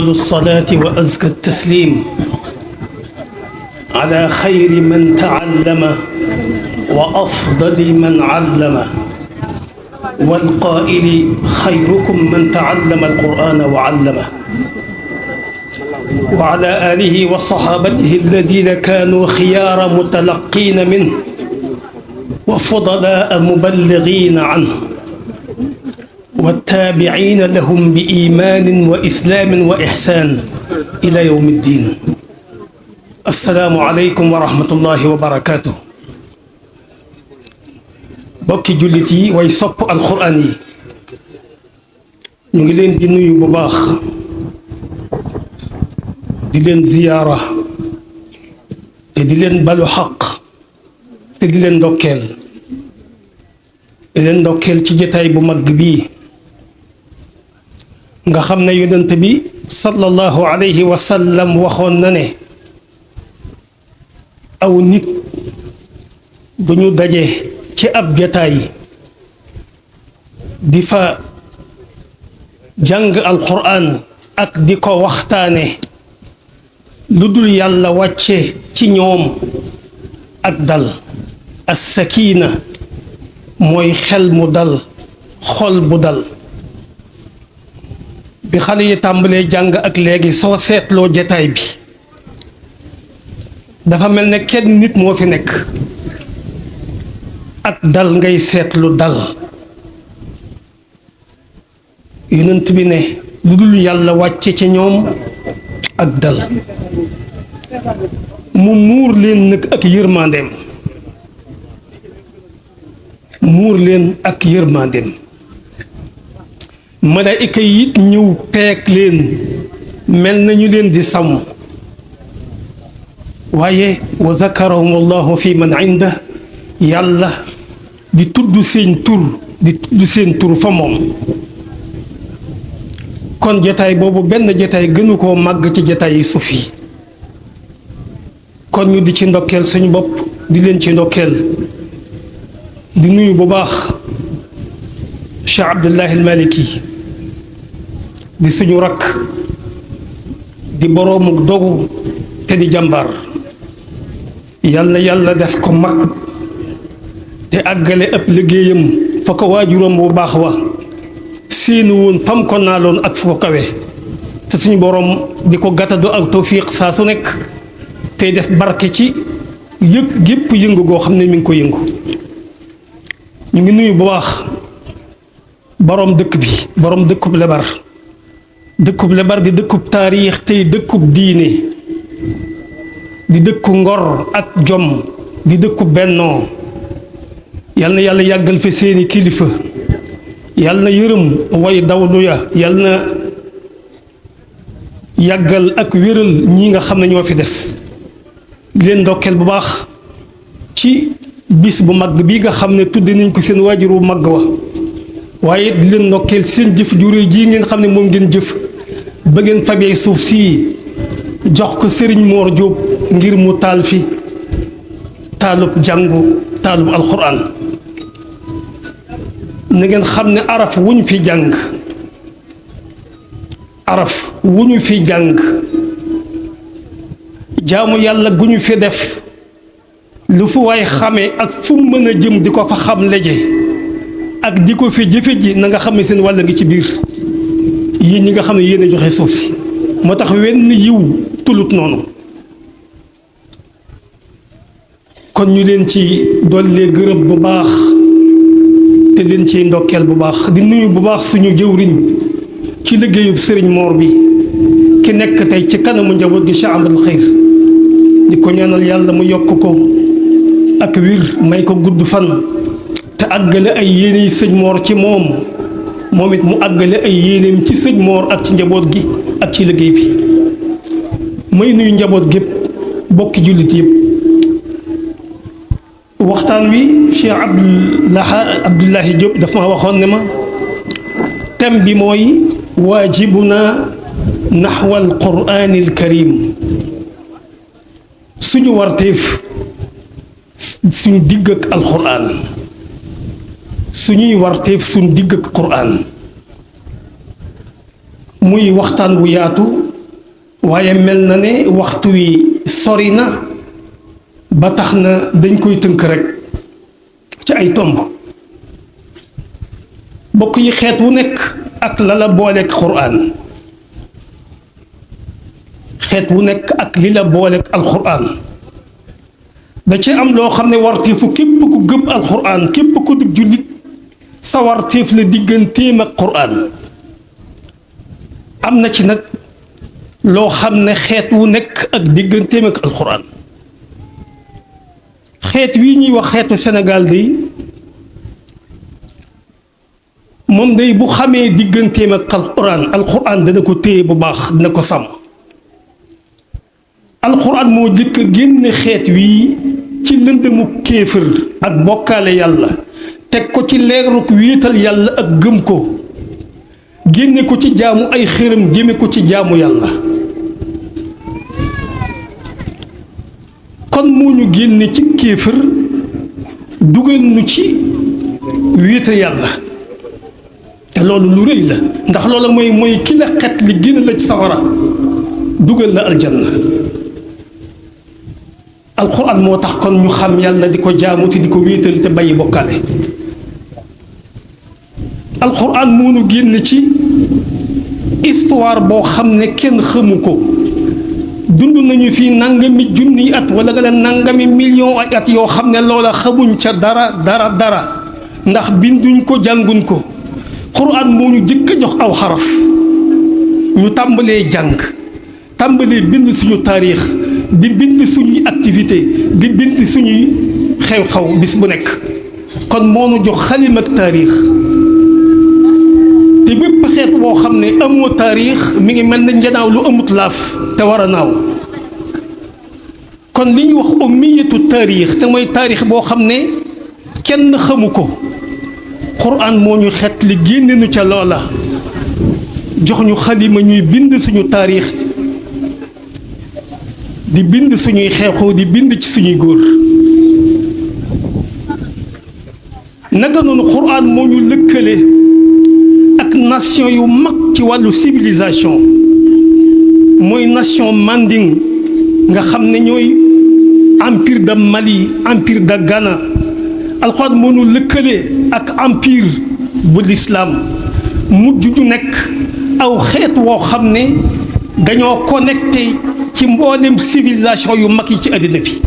أفضل الصلاة وأزكى التسليم على خير من تعلم وأفضل من علم والقائل خيركم من تعلم القرآن وعلمه وعلى آله وصحابته الذين كانوا خيار متلقين منه وفضلاء مبلغين عنه والتابعين لهم بإيمان وإسلام وإحسان إلى يوم الدين. السلام عليكم ورحمة الله وبركاته. bokki jullit yi way sopp alxuraan yi ñu ngi leen di nuyu bu baax di leen ziyaara te di leen balu xaq te di leen ndokkeel ci jotaay bu mag bii nga xam ne yonent bi sallallahu alayhi wa sallam waxoon na ne aw nit duñu daje ci ab jotaay di fa jàng alquran ak di ko waxtaane lu dul yàlla wàcce ci ñoom ak dal as-sakina mooy xel mu dal xol bu dal bi xale yi tàmbalee jàng ak léegi soo seetloo jotaay bi dafa mel ne kenn nit moo fi nekk ak dal ngay seetlu dal yonent bi ne lu dul yàlla wàcce ci ñoom ak dal mu muur leen nag ak yërmandeem malaayika yi it ñëw peek leen mel nañu leen di sàmm waaye wa zakarahum allahu fi man inda yàlla di tudd seen tur fa moom kon jataay boobu benn jataay gënu koo màgg ci jataay yi suuf yi kon ñu di ci ndokkeel suñu bopp di leen ci ndokkeel di nuyu bu baax Cheikh Abdullahi al-Maliki di suñu rakk di boroomu dogu te di jàmbaar yàlla def ko mag te àggale ab liggéeyam fa ko waajuram bu baax wa seeni woon fam ko naaloon ak fu ko kawe te suñu boroom di ko gàttadu ak tawfiq saa su nekk tey def barke ci gépp yëngu goo xam ne mi ngi ko yëngu ñu ngi nuyu bu baax boroom dëkk bi boroom dëkkub lebar di dëkkub taariix tey dëkkub diine di dëkku ngor ak jom di dëkkub bennoo yal na yàlla yàggal fi seeni kilifa yal na yërëm way dawlu ya yal na yàggal ak wéral ñi nga xam ne ñoo fi des di leen ndokkeel bu baax ci bis bu mag bi nga xam ne tudde nañ ko seen waajur bu mag wa waaye di leen ndokkeel seen jëf ju réy ji ngeen xam ne moom ngeen jëf ba ngeen fabee suuf sii jox ko sëriñ Moor Jóob ngir mu taal fi taalub alxuraan na ngeen xam ne araf wu ñu fi jàng jaamu yàlla gu ñu fi def lu fu waay xamee ak fu mën a jëm di ko fa xam leje ak di ko fi jëfe ji na nga xam ne seen wàll ngi ci biir yéen ñi nga xam ne yéen a joxe suuf si moo tax wenn yiw tulut noonu kon ñu leen ci dollee gërëm bu baax te leen ci ndokkeel bu baax di nuyu bu baax suñu jëwriñ ci liggéeyub sëriñ Moor bi ki nekk tey ci kanamu njaboot gi Cheikh Amadou Xayr di ko ñaanal yàlla mu yokk ko ak wir may ko gudd fan te àggale ay yéene sëñ Moor ci moom it mu àggale ay yéeneem ci sëñ Moor ak ci njaboot gi ak ci liggéey bi may nuyu njaboot gépp bokki jullit yëpp waxtaan wi Cheikh Abdullahi Diop daf ma waxoon ne ma thème bi mooy waajibuna naxwa alqur'ani alkarim suñu warteef suñu digg ak alqur'an suñuy warteef suñu digg ak qur'an muy waxtaan wu yaatu waaye mel na ne waxtu wi sori na ba tax na dañ koy tënk rek ci ay tomb. bokk yi xeet wu nekk ak la la booleeg Qur'an, xeet wu nekk ak li la booleeg alquran. da ci am loo xam ne warteefu képp ku gëm alquran, képp ku dug jullit sa warteef la digganteem ak Qur'an. am na ci nag loo xam ne xeet wu nekk ak digganteem ak alquran. xeet wii ñuy wax xeetu Sénégal day moom day bu xamee digganteem ak alquran dana ko téye bu baax, dina ko sàmm. alquran moo jëkk a génne xeet wii ci lëndëmu kéefër ak bokkaale yàlla, teg ko ci leeruk wéetal yàlla ak gëm ko, génne ko ci jaamu ay xërëm jëme ko ci jaamu yàlla. kon moo ñu génne ci kéefër dugal nu ci wéetal yàlla, te loolu lu rëy la, ndax loola mooy ki la xet li génn la ci sawara dugal la aljanna. alquran moo tax kon ñu xam yàlla di ko jaamu te di ko wéetal te bàyyi bokkaale. alquran moo nu génn ci histoire boo xam ne kenn xamu ko. dund nañu fi nangami junni at wala nga leen nangami million ay at yoo xam ne loola xamuñ ca dara ndax binduñ ko jànguñ ko. Qur'an moo ñu jëkk a jox aw xaraf ñu tàmbalee jàng, tàmbalee bind suñu taarix, di bind suñuy activité, di bind suñuy xew-xew bis bu nekk. kon moo nu jox xalim ak taarix. te bépp xeet boo xam ne amoo taarix mi ngi mel ne njanaaw lu amut laaf te war a naaw. kon li ñuy wax ummiyatu taarix te mooy taarix boo xam ne kenn xamu ko. Qur'an moo ñu xet li génne nu ca loola, jox ñu xalima ñuy bind suñu taarix, di bind suñuy xew-xew, di bind ci suñuy góor. naka noonu Qur'an moo ñu lëkkale ak nation yu mag ci wàllu civilisation, mooy nation Manding nga xam ne ñooy empire de Mali, empire de Ghana. alxuraan moo ñu lëkkale ak empire bu l'islam, mujj ju nekk aw xeet woo xam ne dañoo connecté ci mboolem civilisation yu mag yi ci àddina bi.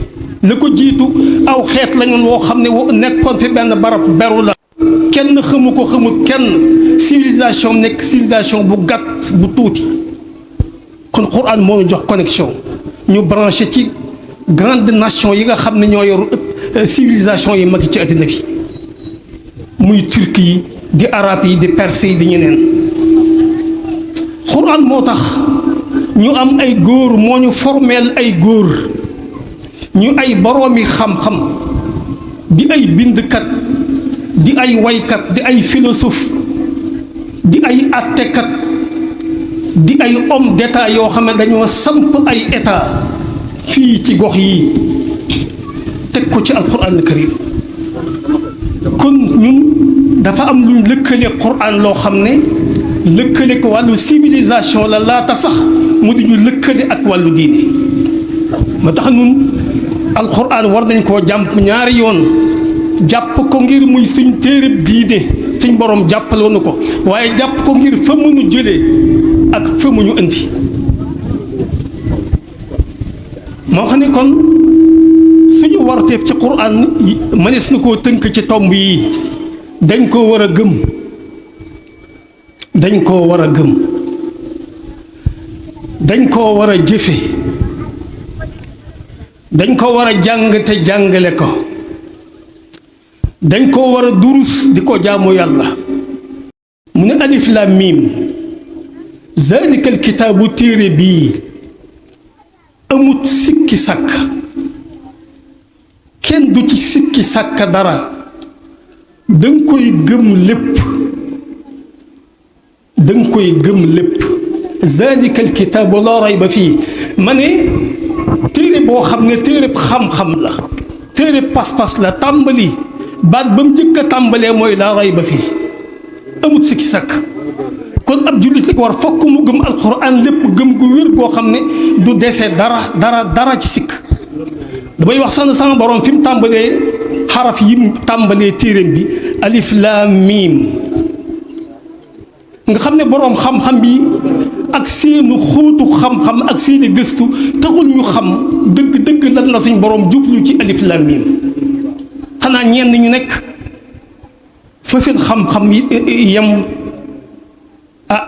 la ko jiitu aw xeet lañu woo xam ne nekkoon fi benn barab beru la, kenn xamu ko xamul kenn, civilisation nekk civilisation bu gàtt bu tuuti. kon Qur'an moo ñu jox connexion, ñu branché ci grande nation yi nga xam ne ñoo yor civilisation yi mag ci àddina bi, muy turc yi, di arab yi, di perse yi, di ñeneen. Qur'an moo tax ñu am ay góor, moo ñu formeel ay góor ñu ay boroomi xam-xam, di ay bindkat, di ay waykat, di ay philosophe, di ay attekat, di ay homme d'état yoo xam ne dañoo samp ay état fii ci gox yi teg ko ci alquran al karim. kon ñun dafa am luñ lëkkale Qur'an loo xam ne lëkkale ko wàllu civilisation la laata sax mu di ñu lëkkale ak wàllu diine. ma tax ñun alquran war nañ koo jàpp ñaari yoon, jàpp ko ngir muy suñ téereb diine, suñ borom jàppaloon na ko, waaye jàpp ko ngir fa mu ñu jëlee ak fa mu ñu indi. moo xam ne kon suñu warteef ci Qur'an mënees na koo tënk ci tomb yi. dañ koo war a gëm, dañ koo war a gëm, dañ koo war a jëfe, dañ ko war a jàng te jàngale ko, dañ koo war a durus di ko jaamu yàlla. mu ne alif lam mim zalika alkitaabu, téere bii amut sikki sàkk, kenn du ci sikki sàkk dara, danga koy gëm lépp, danga koy gëm lépp. zalika alkitaabu laa rayba fii. ma ne téere boo xam ne téere xam-xam la, téere pas-pas la, tàmbali baat ba mu njëkk a tàmbalee mooy laa rayba fii, amut sikki sàkk. kon ab jullit li ko war fokk mu gëm alxuraan lépp gëm gu wér goo xam ne du dese dara ci sikk. damay wax sax sama borom fi mu tàmbalee xaraf yi mu tàmbalee téeréem bi alif laam miim nga xam ne boroom xam-xam yi ak seenu xóotu xam-xam ak seeni gëstu taxul ñu xam dëgg-dëgg lan la suñ boroom jublu ci alif laam miim xanaa ñenn ñu nekk fa seen xam-xam yem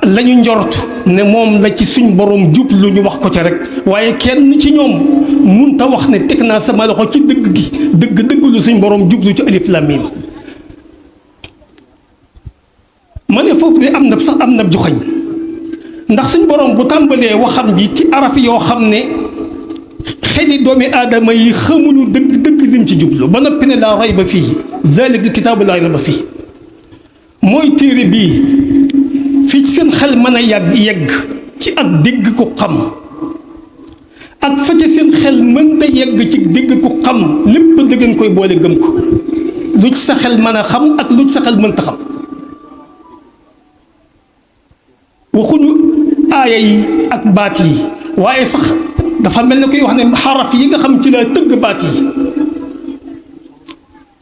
la ñu njort ne moom la ci suñ boroom jublu ñu wax ko ca rek waaye kenn ci ñoom munta wax ne teg naa sama loxo ci dëgg gi dëgg lu suñ boroom jublu ci alif laam miim ma ne foofu de am na joxañ ndax suñ boroom bu tàmbalee waxam ji ci araf yoo xam ne xeli doomi aadama yi xamuñu dëgg lim ci jublu ba noppi ne laa rayba fii zaalika kitaabu laa rayba fii mooy téere bii fii ci seen xel mën a yegg ci ak dégg ko xam ak fa ci seen xel mënta yegg ci dégg ko xam lépp da ngeen koy boole gëm ko lu ci sa xel mën a xam ak lu ci sa xel mënta xam waxuñu aaya yi ak baat yi waaye sax dafa mel ne koy wax ne xaraf yi nga xam ci laa tëgg baat yi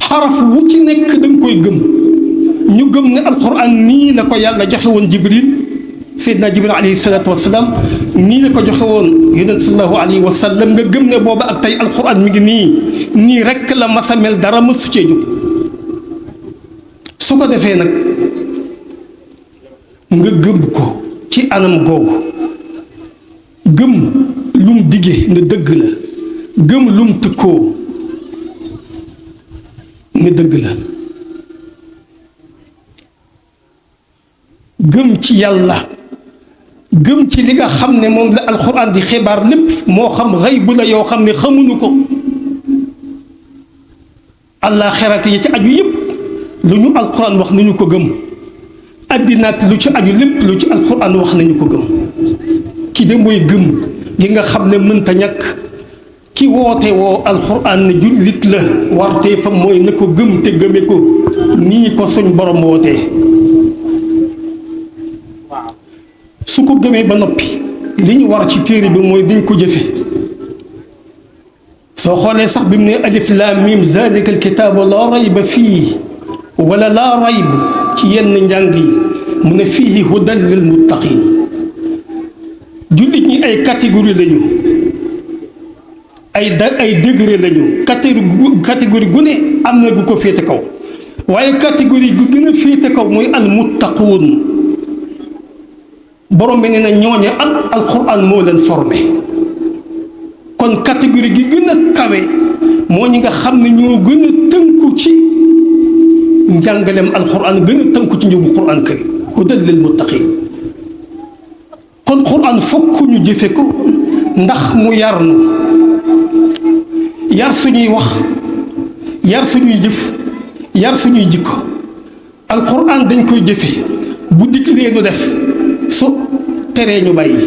xaraf wu ci nekk da nga koy gëm ñu gëm ne alquran nii la ko yàlla joxe woon jibril seydina jibril alayhi salaatu wasalaam nii la ko joxe woon yonent sallallahu alayhi wa sallam nga gëm ne booba ak tey alquran mi ngi nii rekk la masa mel dara mësu cee jóg su ko defee nag nga gëm ko ci anam googu gëm lum diggee ne dëgg la gëm lum tëkkoo ne dëgg la gëm ci yàlla gëm ci li nga xam ne moom la alxuraan di xibaar lépp moo xam xayb la yoo xam ne xamuñu ko àllaaxira yi ci aju yépp lu ñu alxuraan wax nañu ko gëm àddina ak lu ci aju lépp lu ci alxuraan wax nañu ko gëm ki de mooy gëm gi nga xam ne mënta ñàkk ki woote woo alxuraan ne jullit la warte fa mooy na ko gëm te gëme ko nii ko suñ borom wootee su ko gëmee ba noppi li ñu war ci téere bi mooy dañ ko jëfe soo xoolee sax bi mu ne alif laam miim zaalika alkitaabu laa rayba fii wala laa rayb ci yenn njàng yi mu ne fiihi hudan lil muttaqiin jullit ñi ay catégorie lañu ay degré lañu catégorie gu ne am na gu ko féete kaw waaye catégorie gu gën a féete kaw mooy al muttaquun borom bi nee na ñooñe ak alquran moo leen formé kon catégorie gi gën a kawe moo ñi nga xam ne ñoo gën a tënku ci njàngaleem alquran gën a tënku ci njubu quran karim hudan lil muttaqin kon quran fokk ñu jëfe ko ndax mu yar nu yar suñuy wax yar suñuy jëf yar suñuy jikko alquran dañ koy jëfe bu diglee nu def su teree ñu bàyyi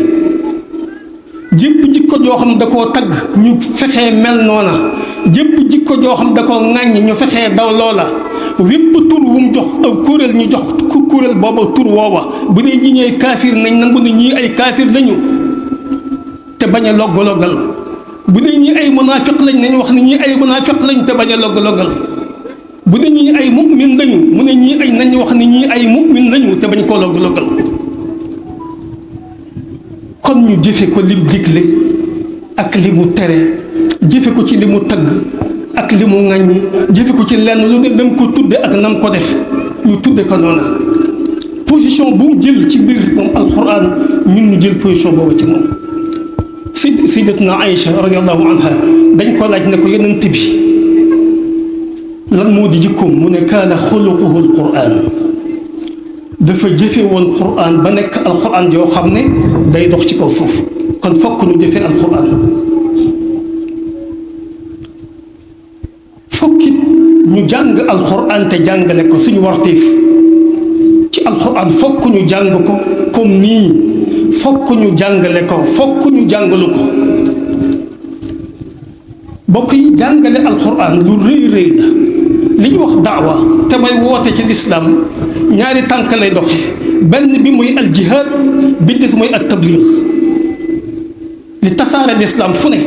jépp jikko joo xam da koo tagg ñu fexee mel noona jépp jikko joo xam da koo ŋàññ ñu fexee daw loola wépp tur wu mu jox ak kuréel ñu jox ku kuréel booba tur woowa bu dee ñi ñooy kaafir nañ nangu ne ñii ay kaafir lañu te bañ a logg-loggal bu dee ñii ay munaafiq lañ nañ wax ne ñii ay munaafiq lañ te bañ a logg-loggal bu dee ñii ay mu'min lañu mu ne ñii ay nañ wax ne ñii ay mu'min lañu te bañ koo logg-loggal kon ñu jëfe ko lim digle ak li mu tere jëfe ko ci li mu tagg ak li mu ŋàññi jëfe ko ci lenn lu ne nam ko tudde ak nam ko def ñu tudde ko noona position bu mu jël ci biir moom alquran ñun ñu jël position boobu ci moom sayyidatuna Aïcha radiyallahu anha dañ ko laaj ne ko yonent bi lan moo di jikkoom mu ne kaana xuluquhu alquran dafa jëfe woon quran ba nekk alquran joo xam ne day dox ci kaw suuf kon fokk ñu jëfe alquran fokkit ñu jàng alquran te jàngale ko suñu warteef ci alquran fokk ñu jàng ko comme nii fokk ñu jàngale ko fokk ñu jàngalu ko bokk yi jàngale alquran lu rëy rëy la li ñuy wax daawa te may woote ci lislaam ñaari tànk lay doxe benn bi muy al jihaad bi des mooy at tabliix li tasaare lislaam fu ne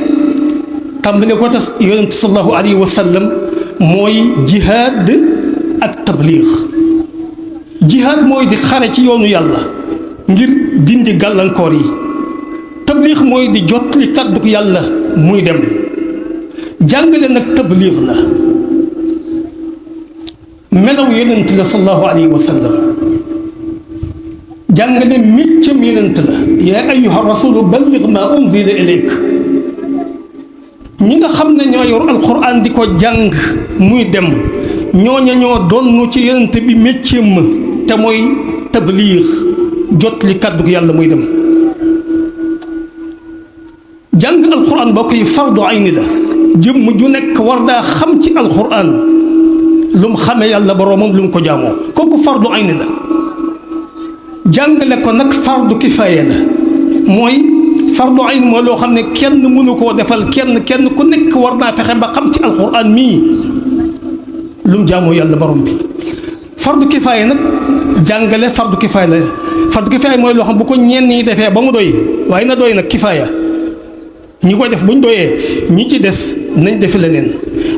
tàmbale ko tas yonent sallallahu alayhi wa sallam mooy jihaad ak tabliix jihaad mooy di xare ci yoonu yàlla ngir dindi gàllankoor yi tabliix mooy di jotli kàddu yàlla muy dem jàngale nag tabliix la melaw yonent la sallallahu alayhi wa sallam jàngale méccam yonent la yaa ayyuha rasulu balligh ma unzila ilayk ñi nga xam ne ñoo yor alquran di ko jàng muy dem ñooña ñoo donnu ci yonent bi méccam ma te mooy tabliix jot li kàddu yàlla muy dem jàng alquran bokk yi fardu ayni la jëmm ju nekk war daa xam ci alquran lu mu xamee yàlla boroomam lu mu ko jaamoo kooku fardu ayni la jàngale ko nag fardu kifaaya la mooy fardu ayni mooy loo xam ne kenn mënu koo defal kenn ku nekk war naa fexe ba xam ci alquran mii lu mu jaamoo yàlla borom bi fardu kifaaya nag jàngale fardu kifaaya la fardu kifaaya mooy loo xam bu ko ñenn ñi defee ba mu doy waaye na doy nag kifaaya ñi koy def buñ doyee ñi ci des nañ defi leneen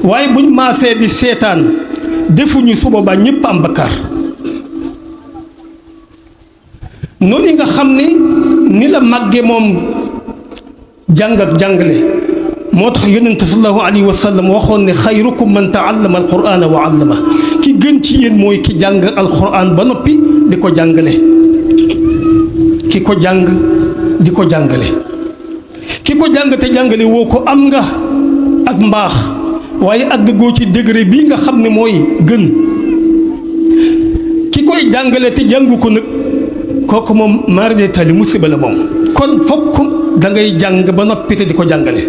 waaye buñ maasee di seetaan defuñu su boobaa ñëpp am bakkaar noonu nga xam ne ni la màgge moom jàng ak jàngale moo tax yonent sallallahu alayhi wa sallam waxoon ne xayrukum man taallama alqurana wa allama ki gën ci yéen mooy ki jàng alquran ba noppi di ko jàngale ki ko jàng di ko jàngale ki ko jàng te jàngale woo ko am nga ak mbaax waaye àggagoo ci degré bii nga xam ne mooy gën ki koy jàngale te jàngu ko nag kooku moom maari de tali musiba la moom kon fokk da ngay jàng ba noppi te di ko jàngale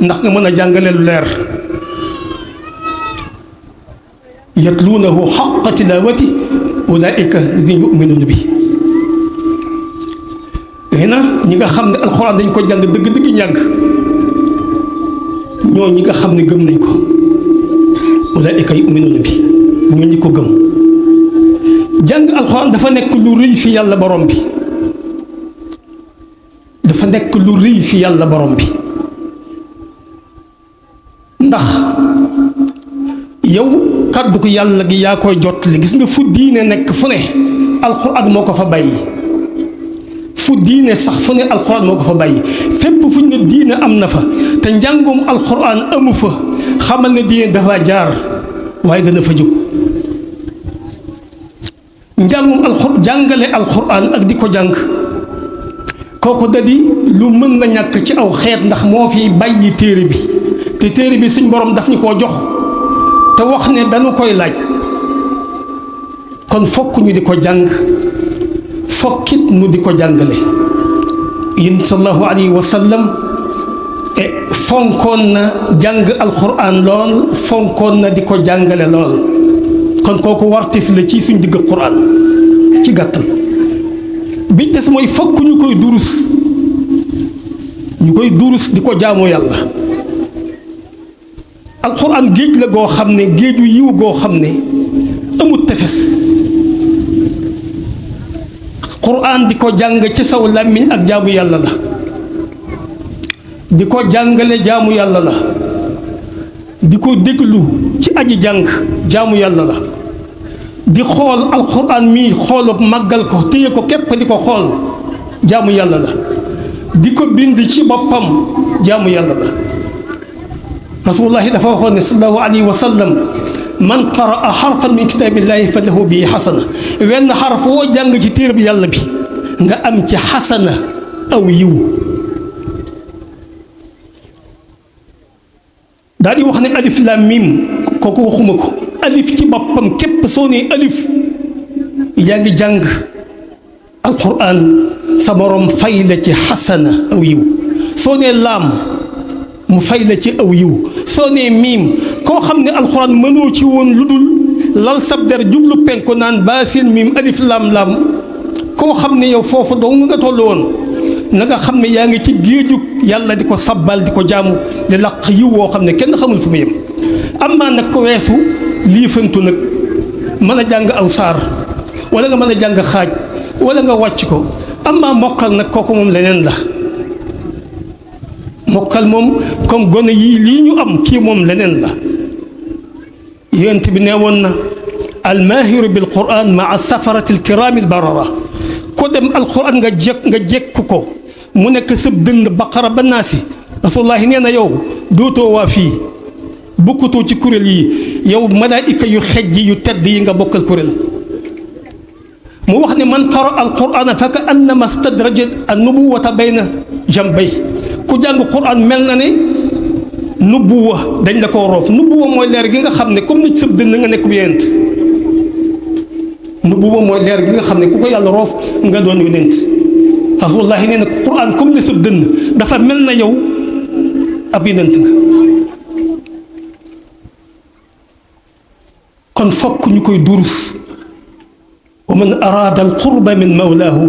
ndax nga mën a jàngale lu leer yatluunahu xaqa tilaawati ulaika alladina yuminuuna bi na ñi nga xam ne alxuraan dañ ko jàng dëgg-dëgg ñàgg ñoo ñi nga xam ne gëm nañ ko ulaika yuminuuna bi ñoo ñi ko gëm jàng alxuraan dafa nekk lu rëy fi yàlla borom bi dafa nekk lu rëy fi yàlla borom bi ndax yow kàddu ko yàlla gi yaa koy jot li gis nga fu diine nekk fu ne alxuraan moo ko fa bàyyi fu diine sax fu ne alxuraan moo ko fa bàyyi fépp fu ñu ne diine am na fa te njàngum alxuraan amu fa xamal ne diine dafa jaar waaye dana fa jóg njàngum jàngale alxuraan ak di ko jàng kooku da di lu mën la ñàkk ci aw xeet ndax moo fi bàyyi téere bi te téere bi suñ borom daf ñu koo jox te wax ne dañu koy laaj kon fokk ñu di ko jàng fokkit nu di ko jàngale yéen sallallahu alayhi wa sallam fonkoon na jàng alquran lool fonkoon na di ko jàngale lool kon kooku wartif la ci suñ digg quran ci gàttal bi des mooy fokk ñu koy durus di ko jaamoo yàlla alquran géej la goo xam ne géeju yiw goo xam ne amut tefes quran di ko jàng ci saw làmmiñ ak jaamu yàlla la di ko jàngale jaamu yàlla la di ko déglu ci aji jàng jaamu yàlla la di xool alquran mii xoolub màggal ko téye ko képp di ko xool jaamu yàlla la di ko bind ci boppam jaamu yàlla la rasulullahi dafa waxoon ne sallallahu alayhi wa sallam man qaraa xarfan min kitaabillahi fa lahu bii xasana wenn xaraf woo jàng ci téere bi yàlla bi nga am ci xasana aw yiw daal di wax ne alif lam mim kooku waxuma ko alif ci boppam képp soo nee alif yaa ngi jàng alquran sa borom fay la ci xasana aw yiw soo nee laam mu fay la ci aw yiw soo nee miim koo xam ne alxuraan mënoo ci woon lu dul lal sab der jublu penku naan baa seen miim alif lam koo xam ne yow foofu dong nga toll woon na nga xam ne yaa ngi ci géejug yàlla di ko sabbal di ko jaamu di laq yiw woo xam ne kenn xamul fu mu yem amaa nag ko weesu liifantu nag mën a jàng aw saar wala nga mën a jàng xaaj wala nga wàcc ko amma mokkal nag kooku moom leneen la mokkal moom comme gone yii lii ñu am kii moom leneen la yonent bi nee woon na almaahiru bil quran maa safarati alkiraami albarara ko dem alquran nga jekk ko mu nekk sëb dënd baqara ba naasi rasulullahi nee na yow dootoo waa fii bokkutoo ci kuréel yi yow malaayika yu xejj yu tedd yi nga bokkal kuréel mu wax ne man qara alqurana fa ka annama stadraja annubuwata bayna jambay ku jàng quran mel na ne nubuwa dañ la ko roof nubuwa mooy leer gi nga xam ne comme nit sëb dënd nga nekk bu yonent nubuwa mooy leer gi nga xam ne ku ko yàlla roof nga doon yonent rasulullahi nee na quran comme ne sëb dënd dafa mel na yow ab yonent nga kon fokk ñu koy durus wa man araada alqurba min mawlaahu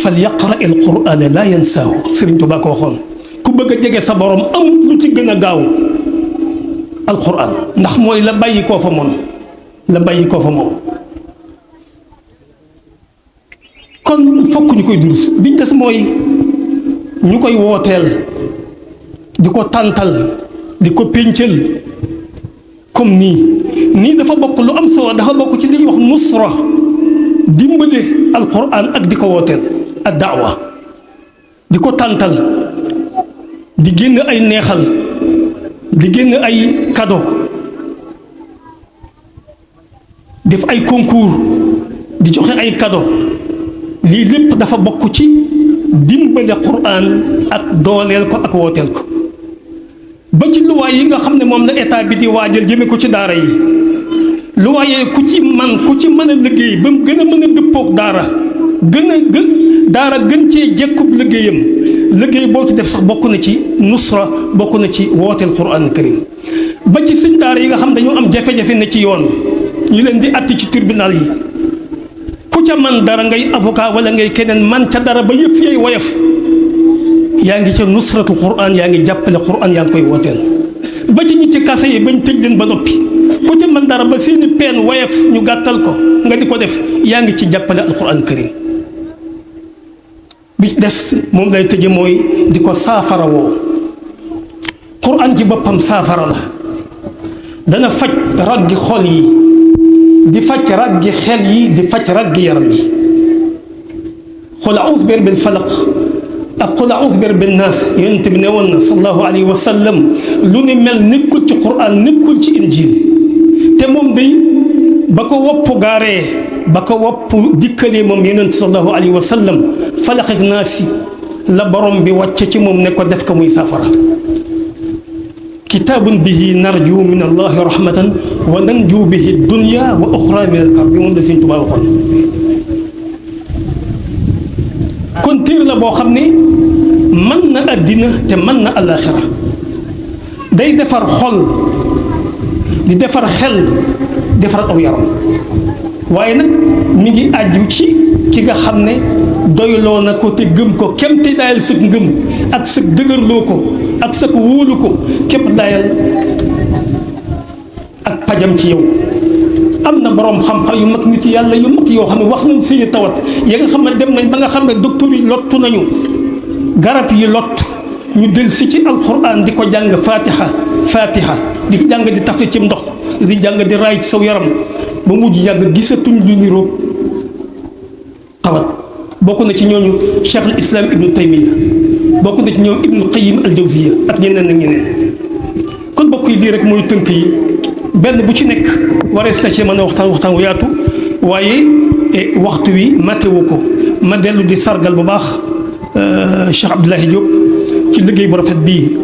falyaqra alqurana laa yansaahu Sëriñ Tuubaa ko waxoon ku bëgg a jege sa borom amut lu ci gën a gaaw alquran ndax mooy la bàyyi koo fa moom la bàyyi koo fa moom kon fokk ñu koy durus bi des mooy ñu koy wooteel di ko tàntal di ko péncal comme nii dafa bokk lu am solo dafa bokk ci li ñuy wax nusra dimbale alquran ak di ko wooteel ak daawa di ko tàntal di génn ay neexal di génn ay cadeau def ay concours di joxe ay cadeau lii lépp dafa bokk ci dimbale quran ak dooleel ko ak wooteel ko ba ci luwaay yi nga xam ne moom la état bi di waajal jëme ko ci daara yi luwaay yi ku ci mën a liggéey ba mu gën a mën a dëppoog daara daara gën cee jekkub liggéeyam liggéey boo ci def sax bokk na ci nusra bokk na ci wooteel quran karim ba ci sëñ daara yi nga xam dañoo am jafe-jafe ne ci yoon ñu leen di atti ci tribunal yi ku ca man dara ngay avocat wala ngay keneen man ca dara ba yëf yay woyof yaa ngi ca nusratu quran yaa ngi jàppale quran yaa ngi koy wooteel ba ci ñi ci kase yi bañ tëj leen ba noppi ku ca man dara ba seeni peen woyof ñu gàttal ko nga di ko def yaa ngi ci jàppale alquran karim bi des moom lay tëje mooy di ko saafara woo quran ci boppam saafara la dana faj raggi xol yi di faj raggi xel yi di faj raggi yaram yi qul a'uuzu bi rabbil falaq ak qul a'uuzu bi rabbin naas yonent bi ne woon na sallallahu alayhi wa sallam lu ni mel nekkul ci quran nekkul ci injil te moom day ba ko wopp gaaree ba ko wopp dikkalee moom yonent sallallahu alayhi wa sallam falaq ak naas la borom bi wàcce ci moom ne ko def ko muy saafara kitaabun bihi narju min allahi rahmatan wa nanju bihi dunya wa uxra min alkarb bi moom la Sëñ Tuubaa waxoon kon téere la boo xam ne mën na àddina te mën na àllaaxira day defar xol di defar xel defar aw yaram waaye nag mi ngi àjju ci ki nga xam ne doyloo na ko te gëm ko kem te daayal sëg ngëm ak sëg dëgërloo ko ak sëg wóolu ko képp daayal ak pajam ci yow am na borom xam-xam yu mag nit yàlla yu mag yoo xam ne wax nañ seeni tawat ya nga xam ne dem nañ ba nga xam ne docteur yi lottu nañu garab yi lott ñu del si ci alquran di ko jàng fatiha di jàng di tafli ci ndox di jàng di raay ci saw yaram ba mujj yàgg gisatuñ lu niroog tawat bokk na ci ñooñu cheikh al islam ibnu taymiya bokk na ci ñoom ibnu qayyim al jawziya ak ñeneen ak ñeneen kon bokk yi lii rek mooy tënk yi benn bu ci nekk warees na ci mën a waxtaan wu yaatu waaye waxtu wi matewu ko ma dellu di sargal bu baax Cheikh Abdoulaye Diop ci liggéey bu rafet bii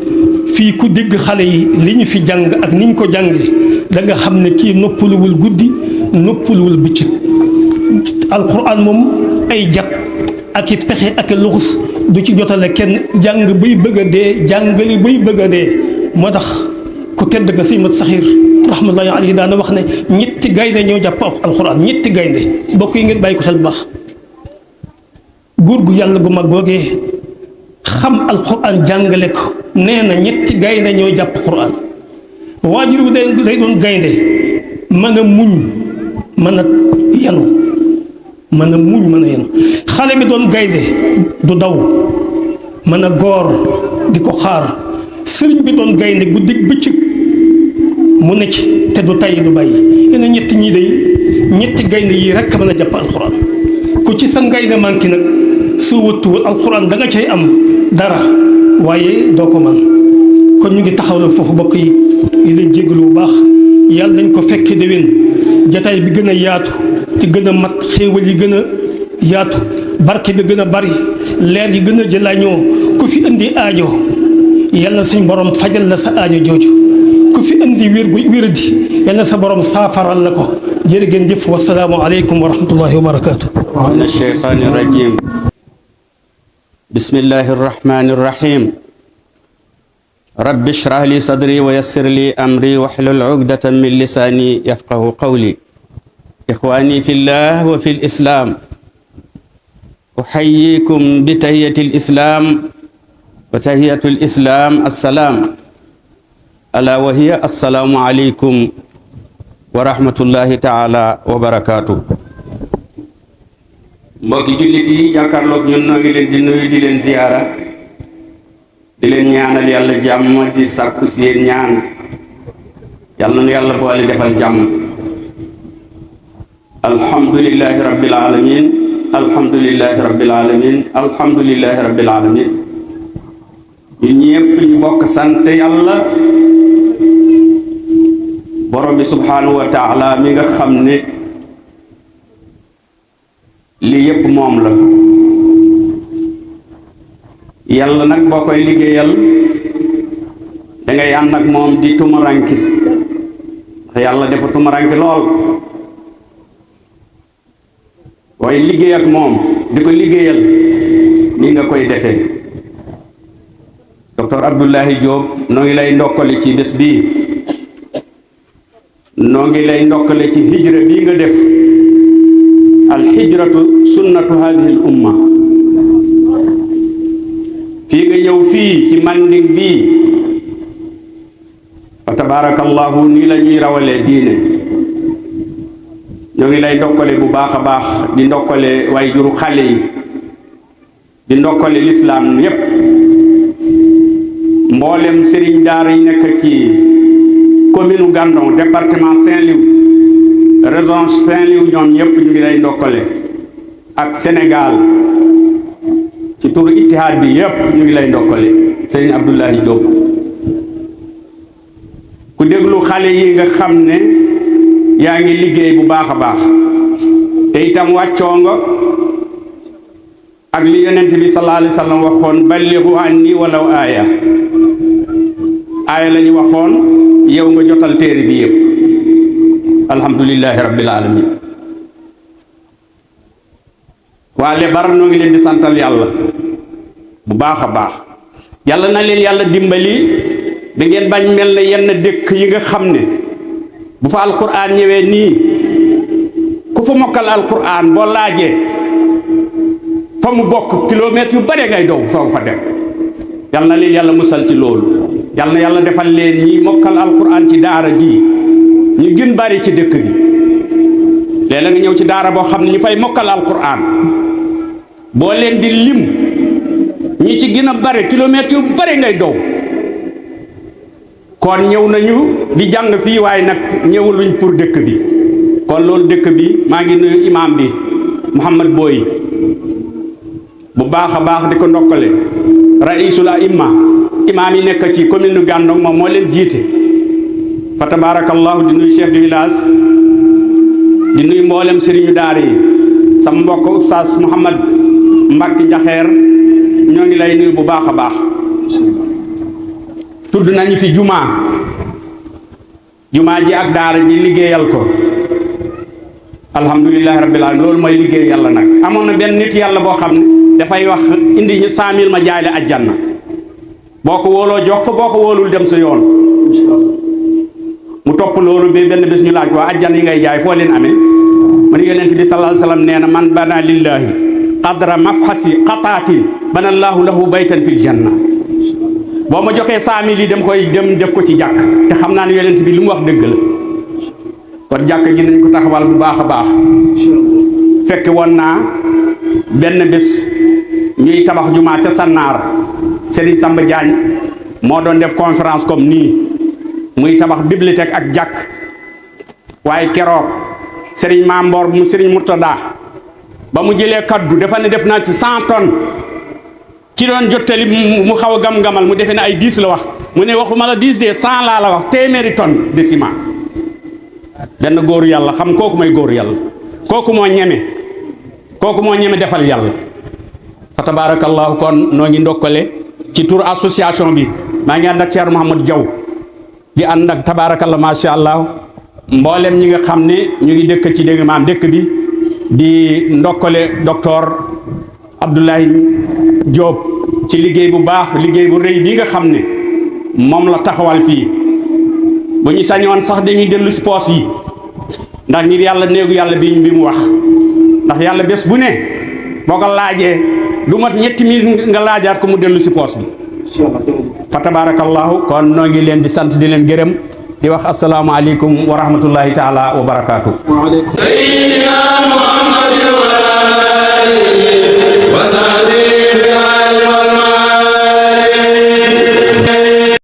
fii ku dégg xale yi li ñu fi jàng ak ni ñu ko jàngee da nga xam ne kii noppaluwul guddi noppaluwul bëccëg alquran moom ay jat ak i pexe ak i luxus du ci jotale kenn jàng bay bëgg a dee jàngale bay bëgg a dee moo tax ku tedd ga sëñ mat saxiir rahmatullahi alayhi daana wax ne ñetti gaynde ñoo jàpp alquran ñetti gaynde mbokk yi ngeen bàyyi ko xel bu baax góor gu yàlla gu mag googee xam alquran jàngale ko nee na ñetti gaynde ñoo jàpp quran waajur bi day doon gaynde mën a muñ mën a yenu mën a muñ mën a yenu xale bi doon gaynde du daw mën a góor di ko xaar sëriñ bi doon gaynde guddi bëccëg mu ne ci te du tayyi du bàyyi yéen ñetti ñii day ñetti gaynde yii rekk mën a jàpp alxuraan ku ci sa gaynde manqué nag soo wëttuwul alxuraan da nga cay am dara waaye doo ko man kon ñu ngi taxaw la foofu bokk yi leen jégalu bu baax yàlla dañ ko fekke déwén jataay bi gën a yaatu te gën a mat xéewal yi gën a yaatu barke bi gën a bari leer yi gën a jëlaañoo ku fi indi aajo yàlla suñ borom fajal la sa aajo jooju ku fi indi wéradi yàlla sa borom saafaral la ko jërë ngeen jëf wasalaamu aleykum wa rahmatullahi wa barakaatu. min asheytaani rajim bismillahi arrahmani arrahim rabbi ishrah li sadri wa yassir li amri wahlul uqdatan min lisaani yafqahu qawli ixwaani fillah wa fil islam uxayyikum bi tahiyatil islam wa tahiyatul islam assalaam ala wa hiya assalaamu aleykum wa rahmatullahi taala wa barakaatu. mbokki jullit yi jàkkaarloog ñun noo ngi leen di nuyu di leen ziyaara di leen ñaanal yàlla jàmm di sàkku si yéen ñaan yàlla na yàlla boole defal jàmm. alhamdulillahi rabbil alamin alhamdulillahi rabbil alamin alhamdulillahi rabbil alamin ñun ñépp ñu bokk sant yàlla borom bi subhanahu wa taala mi nga xam ne lii yépp moom la. yàlla nag boo koy liggéeyal dangay ànd ak moom di tumuranki ndax yàlla dafa tumuranki lool waaye liggéey ak moom di ko liggéeyal ni nga koy defee. docteur Abdoulaye Diop noo ngi lay ndokkale ci bés bii noo ngi lay ndokkale ci hijra bii nga def al hijratu sunnatu hadihi al umma. fii nga ñëw fii ci Manding bii fa tabarakallahu nii la ñuy rawalee diine. ñoo ngi lay ndokkale bu baax a baax di ndokkale way juru xale yi di ndokkale lislaam yépp mboolem sëriñ daara yi nekk ci commune Gandon département Saint-Louis région Saint-Louis ñoom ñépp ñu ngi lay ndokkale ak Sénégal ci turu ittihaad bi yépp ñu ngi lay ndokkale sëriñ Abdoulaye Diop. ku déglu xale yi nga xam ne yaa ngi liggéey bu baax a baax te itam wàccoo nga ak li yonent bi sallallahu alayhi wa sallam waxoon ballighu anni walaw aaya la ñu waxoon yow nga jotal téere bi yëpp alhamdulillahi rabbil alamin. waa Lebar noo ngi leen di santal yàlla bu baax a baax yàlla na leen yàlla dimbali da ngeen bañ mel ne yenn dëkk yi nga xam ne bu fa alquran ñëwee nii ku fa mokkal alquran boo laajee fa mu bokk kilomètres yu bare ngay dow soo fa dem. yal na leen yàlla musal ci loolu yal na yàlla defal leen ñi mokkal alquran ci daara ji ñu gën bari ci dëkk bi. léeg-léeg nga ñëw ci daara boo xam ne ñu fay mokkal alquran boo leen di lim ñi ci gën a bare kilomètres yu bare ngay dow. kon ñëw nañu di jàng fii waaye nag ñëwuluñ pour dëkk bi kon loolu dëkk bi maa ngi nuyu imam bi Mouhamad Boy bu baax a baax di ko ndokkale raisul aimma imaam yi nekk ci commune nu Gandon moom moo leen jiite fa tabarakallahu di nuyu chef de village di nuyu mboolem sëriñu daara yi sama mbokk oustaz Mouhamad Mbacke Njaxeer ñoo ngi lay nuyu bu baax a baax. tudd nañu fi jumaa ji ak daara ji liggéeyal ko alhamdulillahi rabbil alamin loolu mooy liggéey yàlla nag. amoon na benn nit yàlla boo xam ne dafay wax indi 100 000 ma jaay la ajjanna boo ko wóoloo jox ko boo ko wóolul dem sa yoon mu topp loolu ba benn bés ñu laaj waa ajjanna yi ngay jaay foo leen amee mu ne yonent bi sallallahu alayhi wasallam nee na man bana lillahi qadra mafhasi qataatin bana allahu lahu baytan fil janna. boo ma joxee 100 000 yi dem def ko ci jàkk te xam naa ne yonent bi li mu wax dëgg la kon njabootab jàkk ji nañ ko taxawal bu baax a baax fekk woon naa benn bés ñuy tabax jumaa ca Sannaar Serigne Samba Diagne moo doon def conférence comme nii muy tabax bibliothèque ak jàkk waaye keroog Serigne Mamboor mu Serigne Murtada ba mu jëlee kaddu dafa ne def naa ci 100 tonnes ki doon jottali mu xaw a gam-gamal mu defe ne ay 10 la wax mu ne waxuma la 10 de 100 laa la wax téeméeri tonnes de ciment benn góoru yàlla xam kooku may góoru yàlla kooku moo ñeme defal yàlla fa tabarakallahu kon noo ngi ndokkale ci tur association bi maa ngi ànd ak Thierno Mouhamadou Diaw di ànd ak tabarakallah macha allah mboolem ñi nga xam ne ñu ngi dëkk ci dégg maam dëkk bi di ndokkale docteur Abdoulaye Diop ci liggéey bu baax liggéey bu rëy bi nga xam ne moom la taxawal fii bu ñu sañoon sax dañuy dellu si poos yi ndax ngir yàlla néegu yàlla bi mu wax ndax yàlla bés bu ne boo ko laajee du mat ñetti minutes nga laajaat ko mu dellu si poos bi fa tabarakallahu kon noo ngi leen di sant di leen gërëm di wax asalaamaaleykum wa rahmatullahi taala wa barakaatu.